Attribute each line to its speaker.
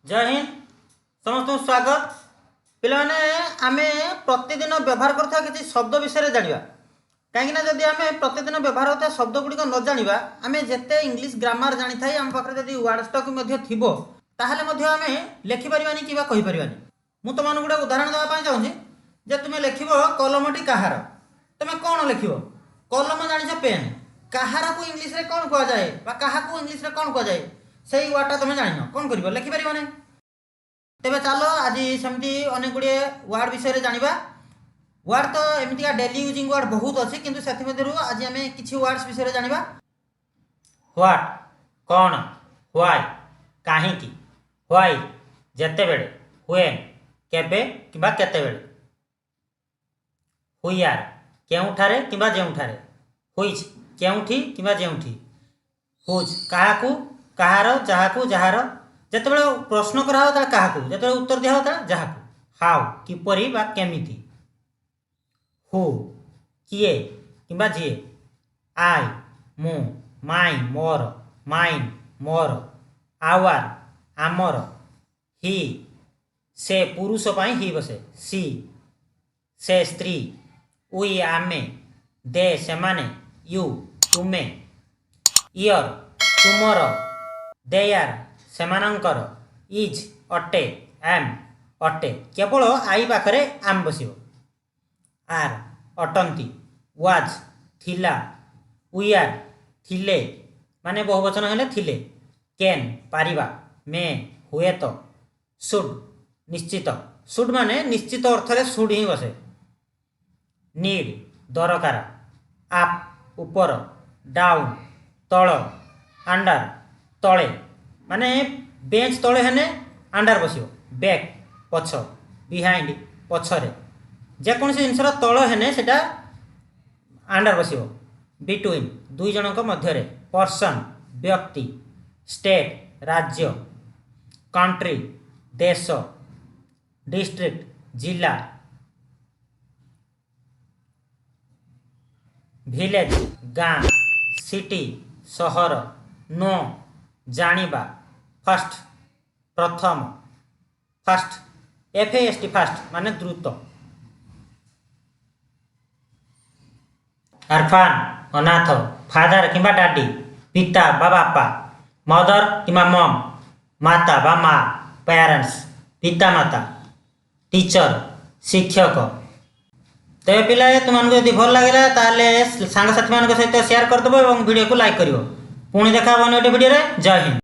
Speaker 1: ଜୟ ହିନ୍ଦ, ସମସ୍ତଙ୍କୁ ସ୍ୱାଗତ। ପିଲାମାନେ, ଆମେ ପ୍ରତିଦିନ ବ୍ୟବହାର କରୁଥିବା କିଛି ଶବ୍ଦ ବିଷୟରେ ଜାଣିବା, କାହିଁକିନା ଯଦି ଆମେ ପ୍ରତିଦିନ ବ୍ୟବହାର ହେଉଥିବା ଶବ୍ଦ ଗୁଡ଼ିକ ନ ଜାଣିବା, ଆମେ ଯେତେ ଇଂଲିଶ ଗ୍ରାମାର ଜାଣିଥାଇ, ଆମ ପାଖରେ ଯଦି ୱାର୍ଡ଼ ଷ୍ଟକ୍ ମଧ୍ୟ ଥିବ, ତାହେଲେ ମଧ୍ୟ ଆମେ ଲେଖିପାରିବାନି କିମ୍ବା କହିପାରିବାନି। ମୁଁ ତୁମମାନଙ୍କୁ ଗୋଟେ ଉଦାହରଣ ଦେବା ପାଇଁ ଚାହୁଁଛି ଯେ ତୁମେ ଲେଖିବ କଲମଟି କାହାର, ତୁମେ କ'ଣ ଲେଖିବ? କଲମ ଜାଣିଛ, ପେନ୍। କାହାରକୁ ଇଂଲିଶରେ କ'ଣ କୁହାଯାଏ ବା କାହାକୁ ଇଂଲିଶରେ କ'ଣ କୁହାଯାଏ, ସେଇ ୱାର୍ଡ଼ଟା ତୁମେ ଜାଣିନ, କ'ଣ କରିବ? ଲେଖିପାରିବ ନାହିଁ। ତେବେ ଚାଲ, ଆଜି ସେମିତି ଅନେକ ଗୁଡ଼ିଏ ୱାର୍ଡ଼ ବିଷୟରେ ଜାଣିବା। ୱାର୍ଡ଼ ତ ଏମିତିକା ଡେଲି ୟୁଜିଂ ୱାର୍ଡ଼ ବହୁତ ଅଛି, କିନ୍ତୁ ସେଥିମଧ୍ୟରୁ ଆଜି ଆମେ କିଛି ୱାର୍ଡ଼ସ୍ ବିଷୟରେ ଜାଣିବା।
Speaker 2: What କ'ଣ, why କାହିଁକି, ହ୍ୱାଇଲ୍ ଯେତେବେଳେ, when କେବେ କିମ୍ବା କେତେବେଳେ, ହୁଇଆର କେଉଁଠାରେ କିମ୍ବା ଯେଉଁଠାରେ, which କେଉଁଠି କିମ୍ବା ଯେଉଁଠି, ହୁଜ୍ କାହାକୁ, କାହାର, ଯାହାକୁ, ଯାହାର। ଯେତେବେଳେ ପ୍ରଶ୍ନ କରାହେବ ତାହେଲେ କାହାକୁ, ଯେତେବେଳେ ଉତ୍ତର ଦିଆହେବ ତାହେଲେ ଯାହାକୁ। ହାଉ କିପରି ବା କେମିତି, ହୁ କିଏ କିମ୍ବା ଯିଏ, I ମୁଁ, ମାଇ ମୋର, ମାଇନ୍ ମୋର, ଆୱାର ଆମର, ହି ସେ, ପୁରୁଷ ପାଇଁ ହି ବସେ, ସି ସେ ସ୍ତ୍ରୀ, we ଆମେ, ଦେ ସେମାନେ, you ତୁମେ, ଇୟର ତୁମର, there ସେମାନଙ୍କର, is ଅଟେ, ଆମ୍ ଅଟେ, କେବଳ I ପାଖରେ ଆମ୍ ବସିବ, ଆର୍ ଅଟନ୍ତି, ୱାଜ୍ ଥିଲା, ୱିଆର୍ ଥିଲେ, ମାନେ ବହୁବଚନ ହେଲେ ଥିଲେ, କେନ୍ ପାରିବା, ମେ ହୁଏତ, should ନିଶ୍ଚିତ, should ମାନେ ନିଶ୍ଚିତ ଅର୍ଥରେ should ହିଁ ବସେ, ନିଡ୍ ଦରକାର, ଆପ୍ ଉପର, ଡାଉନ୍ ତଳ, ଆଣ୍ଡାର ତଳେ, ମାନେ ବେଞ୍ଚ ତଳେ ହେଲେ ଆଣ୍ଡାର ବସିବ, ବ୍ୟାକ୍ ପଛ, ବିହାଇଣ୍ଡ ପଛରେ, ଯେକୌଣସି ଜିନିଷର ତଳ ହେଲେ ସେଟା ଆଣ୍ଡାର ବସିବ, ବିଟୁଇନ୍ ଦୁଇ ଜଣଙ୍କ ମଧ୍ୟରେ, ପର୍ସନ୍ ବ୍ୟକ୍ତି, ଷ୍ଟେଟ୍ ରାଜ୍ୟ, କଣ୍ଟ୍ରି ଦେଶ, ଡିଷ୍ଟ୍ରିକ୍ଟ ଜିଲ୍ଲା, ଭିଲେଜ ଗାଁ, ସିଟି ସହର, ନୋ ଜାଣିବା, ଫାଷ୍ଟ ପ୍ରଥମ, ଫାଷ୍ଟ FAST fast ମାନେ ଦ୍ରୁତ। ଅର୍ଫାନ୍ ଅନାଥ, ଫାଦର କିମ୍ବା ଡାଡି ପିତା ବା ବାପା, ମଦର କିମ୍ବା ମମ୍ ମାତା ବା ମା, ପ୍ୟାରେଣ୍ଟସ୍ ପିତା ମାତା, ଟିଚର ଶିକ୍ଷକ। ତେବେ ପିଲାଏ, ତୁମମାନଙ୍କୁ ଯଦି ଭଲ ଲାଗିଲା, ତାହେଲେ ସାଙ୍ଗସାଥିମାନଙ୍କ ସହିତ ସେୟାର କରିଦେବ ଏବଂ ଭିଡ଼ିଓକୁ ଲାଇକ୍ କରିବ। ପୁଣି ଦେଖା ହେବ ଅନ୍ୟ ଗୋଟେ ଭିଡ଼ିଓରେ। ଜୟ ହିନ୍ଦ।